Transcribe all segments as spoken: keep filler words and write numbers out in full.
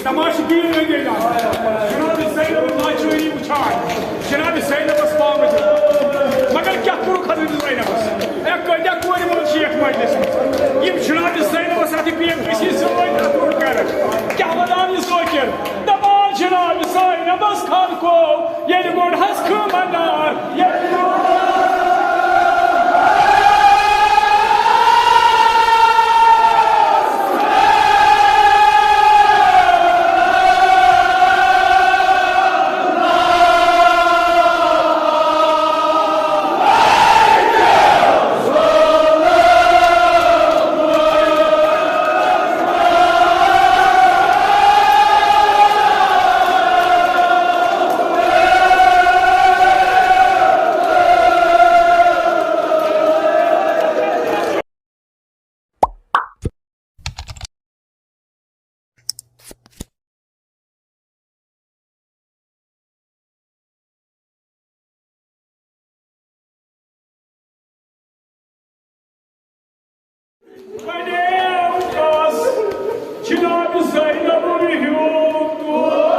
تماشہٕ بیٖن أنٛدۍ أنٛدۍ آسان۔ جناب زینب لاچٲری وٕچھان، جناب زینبس پامہٕ دِوان۔ مگر کیٛاہ کوٚرُکھ حضرت زینبس؟ اے کۭتیٛاہ کورِ مول چھِ یتھ مجلسس منٛز؟ یِم جناب زینبس اتھِ پیش گٔژھِتھ زٲنۍ اتھ برونٛٹھ کران۔ کیٛاہ ونان یہِ ذٲکر؟ دپان جناب زینبس خلقو، ییٚلہِ گۄڈٕ حظ خٲمہٕ دار، ییٚلہِ وۄنۍ اوس جناب زینب ہُنٛد ہیوٗ دود۔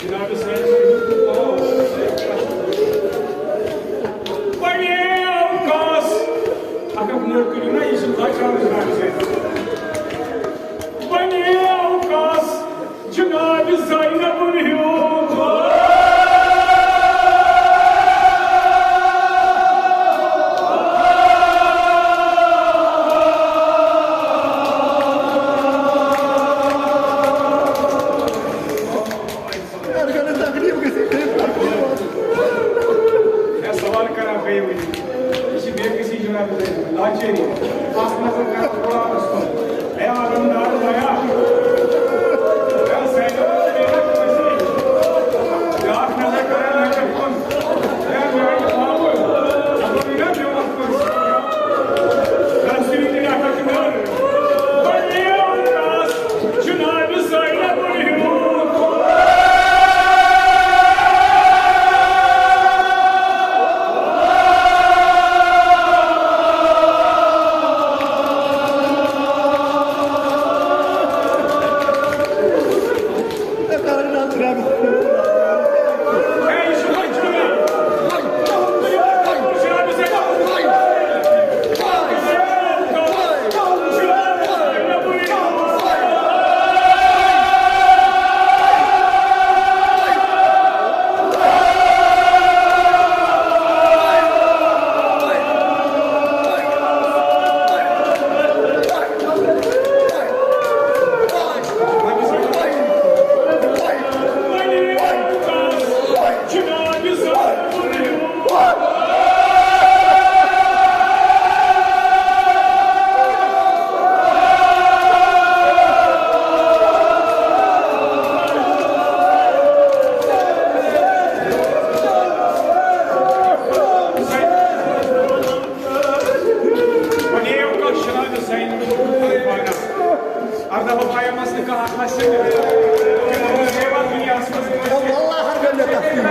جناب سید، وۄنۍ اوس اکھ اکھ نٔر کٔرِو نا، یہِ چھُ بچاونہٕ جناب سید۔ وۄنۍ اوس جناب زینب ہُنٛد ہیوٗ۔ ہے، سوال کران بیٚیہِ ؤنِو۔ یہِ چھِ بے کسی جناب لاچٲری۔ اکھ نظر کران قرآنس کُن۔ ہے، آرام دار بیا۔ ہے، سیدو، بیٛاکھ نظر کران لڑکن کُن۔ ہے، میٛانہِ پاپہٕ۔ اردہ بہہ پایہ مسلہٕ کانٛہہ آسہِ۔ واللہ ہر گنڈے تقسیم۔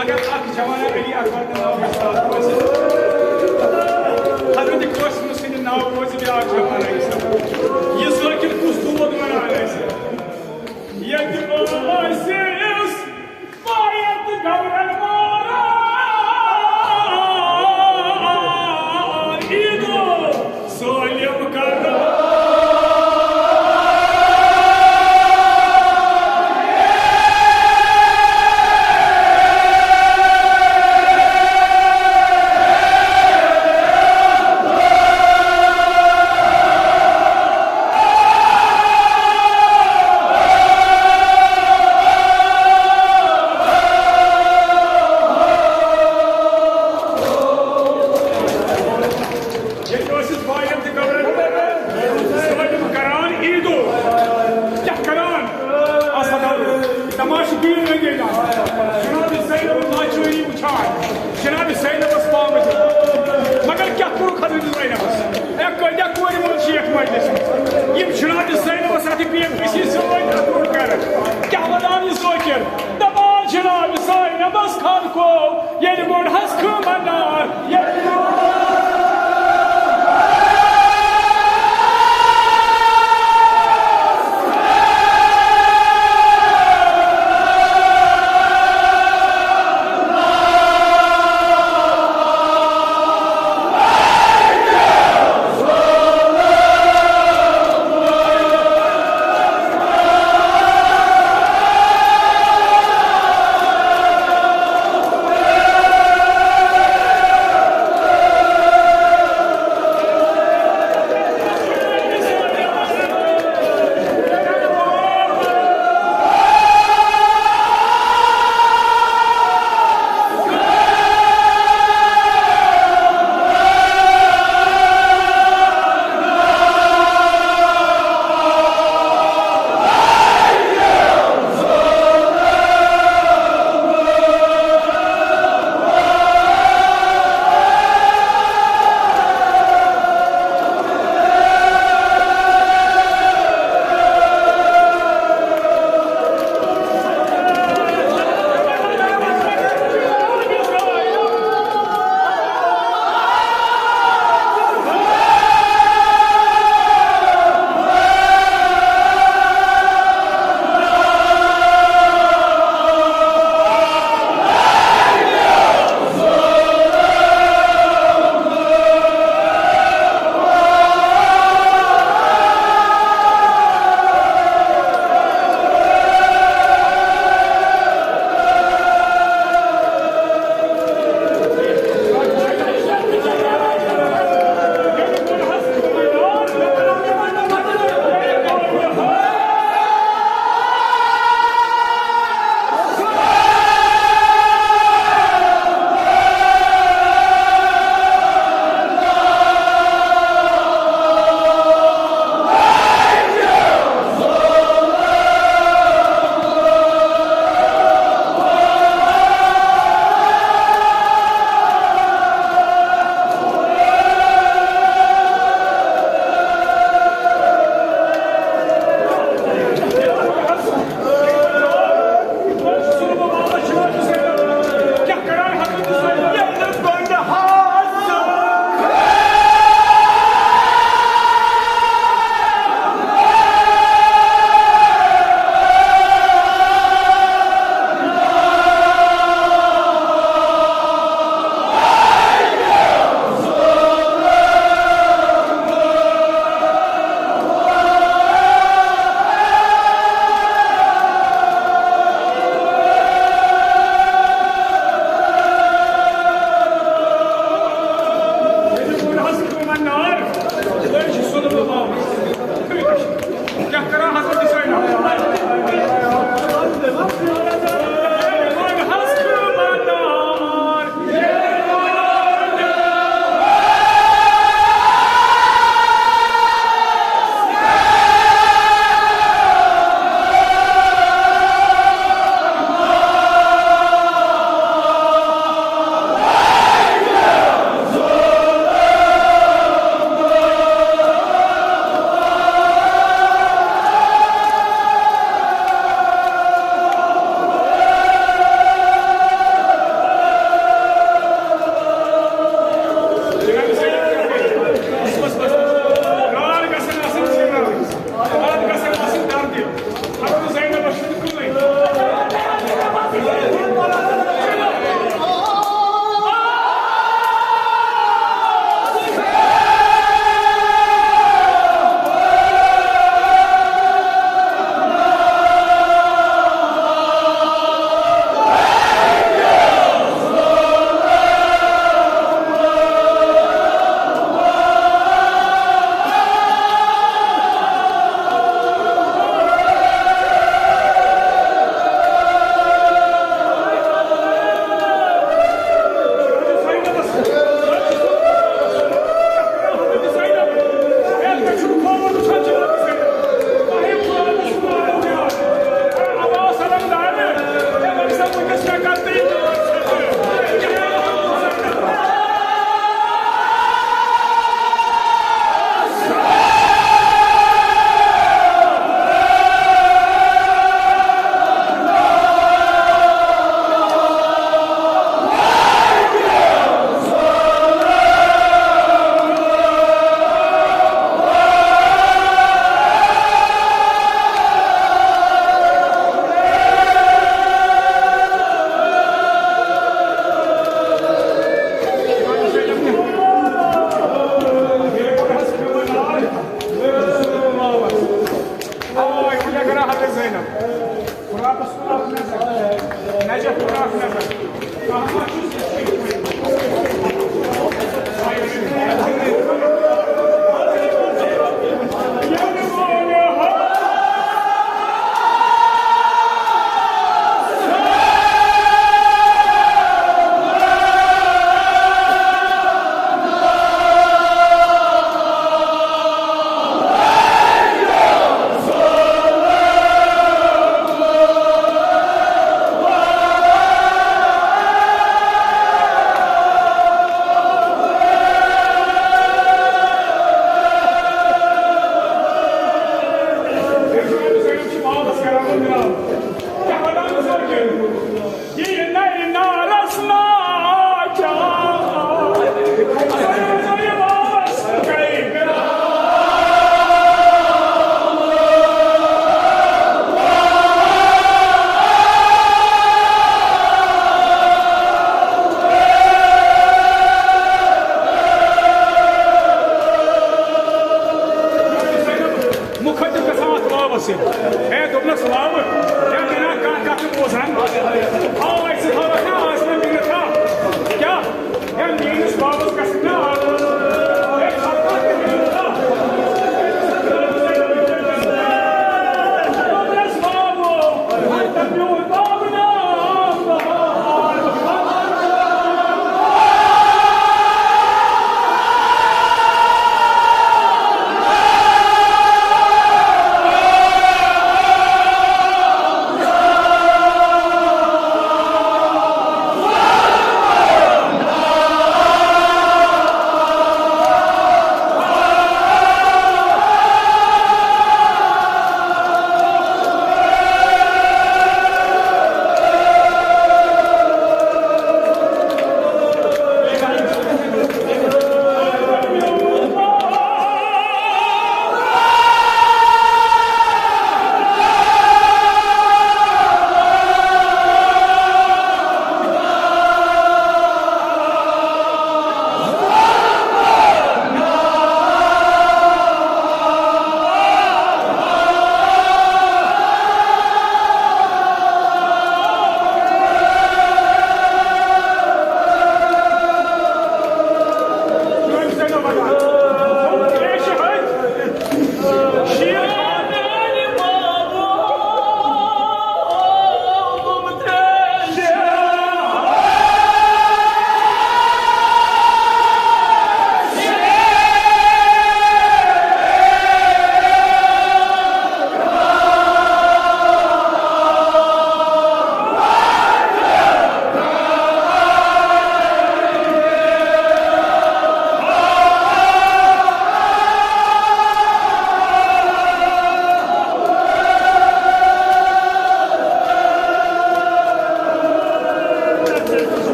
اگر اکھ جوان علی اکبر نہٕ ناو وِستاد روزِ، حضرت قاسم سٕنٛدِ ناو روزِ بیٛاکھ جوان علی۔ یہِ ذٲکِر کُس دود وَنان آسہِ؟ ییٚتہِ آسہِ اِس پایَت گبرَن ماران عیٖدو ظٲلِم کران۔ ییٚتہِ ٲسِس باین تہِ کران، سٲلِم کران عیٖدو۔ کیٛاہ کران؟ آسان تماشہٕ بیٖن لگے نا۔ جناب زینب ناچٲری وٕچھان، جناب زینبس پامہٕ دِوان۔ مگر کیٛاہ کوٚرُکھ حضرت زینبس؟ اے کٲتیٛاہ کورِ وٲلۍ چھِ یتھ مجلسس منٛز؟ یِم جناب زینبس اتھِ پیش گٔژھی سٲنۍ اکھ روٚٹ کران۔ کیٛاہ ونان یہِ ذٲکِر؟ دپان جناب زینبس خلقو، ییٚلہِ گۄڈٕ حظ کٲمن نار، ییٚلہِ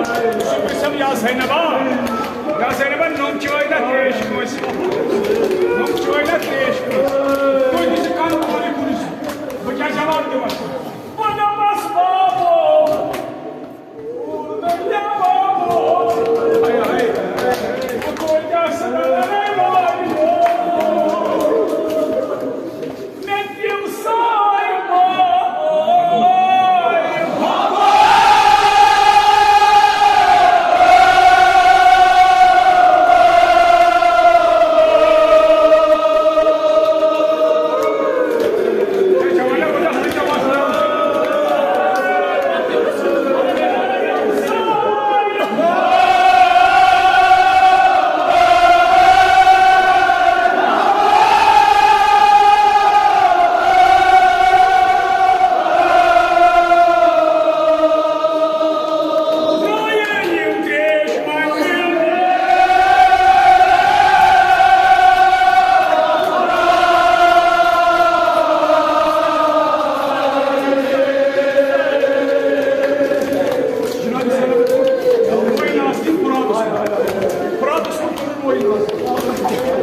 سُہ پرٛژھم، یا زینبا، یا زینبا، نُن چٲے نا ترٛیش کٲنٛسہِ؟ نُن چٲے نا ترٛیش کٲنٛسہِ؟ تُہۍ دِژٕ کَن کھوٗلِتھ کُنُے زوٚن۔ بہٕ کیٛاہ جواب دِمس؟ بہٕ دَپس، بابو، یا بابو، ہاے، ہاے، بہٕ کوٗتاہ سُہ وَنان۔ مےٚ دِم ساے بابو۔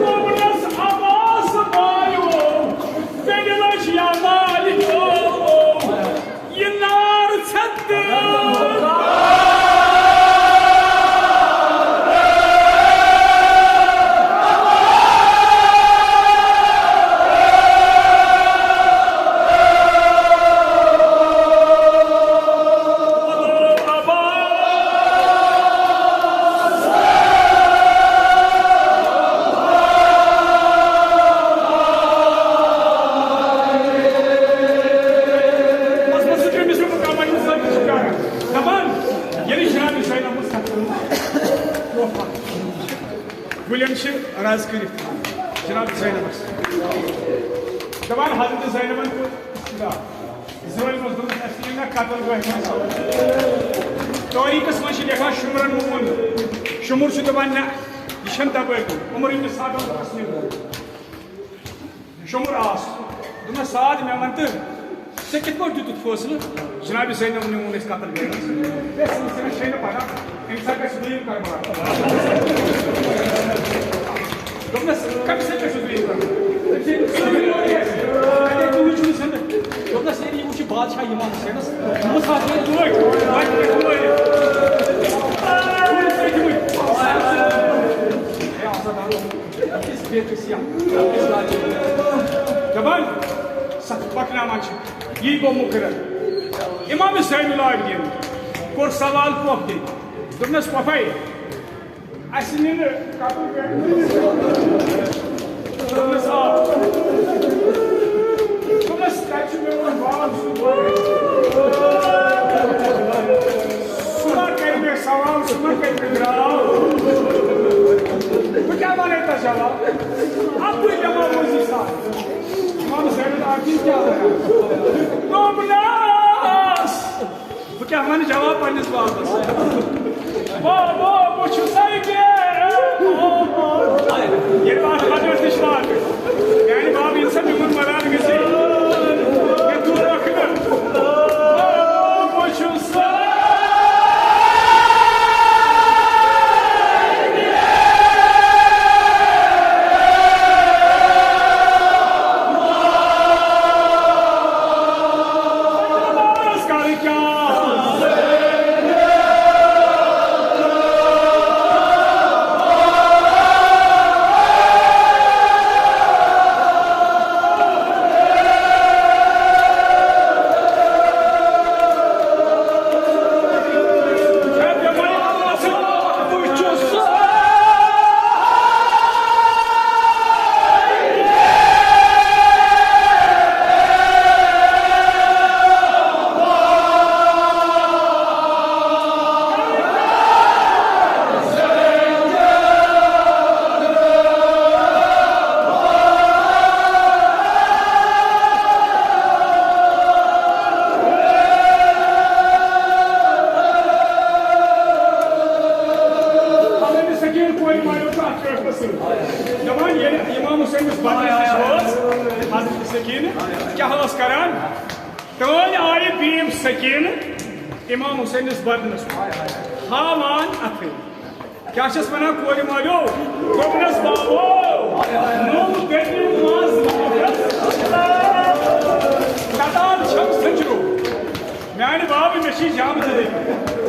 دوٚپنَس، آواز مالیو، تیٚلہِ لٔج یا مالیو، یہِ نار ژھٮ۪تہٕ۔ دَپان، ییٚلہِ جناب زینب ٲس تَتھ منٛز، گُلٮ۪ن چھِ رَز کٔرِتھ جناب زینبَس۔ دَپان، حضرت زینبَن کوٚر اِستِدعا۔ زٲلۍ اوس دوٚپمُت، "اَسہِ نِیِو مےٚ قتل گاہہِ منٛز۔" تٲریٖخَس منٛز چھِ لیکھان، شُمرَن مون۔ شُمُر چھُ دَپان، "نہ، یہِ چھَنہٕ تَپٲرۍ کُن۔" عمر ابن سعد اوس تَس نِوان۔ شُمُر آس۔ دوٚپمَس، "سعد، مےٚ وَن تہٕ، ژےٚ کِتھ پٲٹھۍ دیُتُتھ فٲصلہٕ؟" جناب زینب نیوٗن أسۍ قتل گاہہِ منٛز۔ ہے، سُہ، سُہ چھے نہٕ پَتہ، أمِس ہا گژھِ دوٚیِم کربلا۔ دوٚپنَس، کَمہِ سۭتۍ چھُ سُہ بیٚیہِ کران؟ تٔمۍ سٕنٛدۍ سٲری لوگ اَسہِ۔ اَتے تُہۍ وٕچھِو نہٕ سَنہٕ۔ دوٚپنَس، ییٚلہِ یہِ وٕچھِ بادشاہ اِمام حُسینَس، دوٚپمَس، اَتھ گٔے دُعٲے، وَتہِ گٔے دُعٲے۔ دَپان، سَتھ پَکناوان چھِ، یی گوٚو مُقرر۔ اِمام زین العابدیٖن کوٚر سوال پۄپھِ، دوٚپنَس، پۄپھَے، اَسہِ نِنہٕ قتل گاہہِ۔ دوٚپنَس، آ۔ دوٚپنَس، تَتہِ چھُ میون باب سُہ۔ سُہ ما کَرِ مےٚ سوال، سُہ ما کَرِ مےٚ گراو؟ بہٕ کیٛاہ وَنَے تَس جواب؟ اَپٲرۍ دٮ۪ماغ منٛز یہِ سَتھ۔ اِمام زین العابدیٖن کیٛاہ وَنان؟ دوٚپنَس، بہٕ کیٛاہ وَنہٕ جواب پنٛنِس بابَس؟ بابا، بہٕ چھُسَے بے۔ ییٚلہِ بہٕ اَتھ بدرَس نِش واتہٕ، میٛانہِ بابہٕ ییٚلہِ سا میون مَدان گٔژھِتھ، مےٚ تُل رَکھنہٕ۔ بابا، بہٕ چھُسَے حضرت سکین کورِ ماریو تہٕ اَتھ ٹٲٹھِس سۭتۍ۔ دَپان، ییٚلہِ اِمام حُسینَس بدنس نِش وٲژ، حضرت سکیٖنہٕ کیٛاہ ٲس کران؟ تٲلۍ آیہِ بیٖم سکیٖنہٕ، امام حسینس بدنس ہاوان اتھے۔ کیا چھس ونان کورِ مالیو؟ دوٚپنس بابو، نوٚو دٔلیٖل منٛز کتان چھم سنجرو۔ میانہِ بابہٕ، مےٚ چھِ جامہٕ دٔلیٖل۔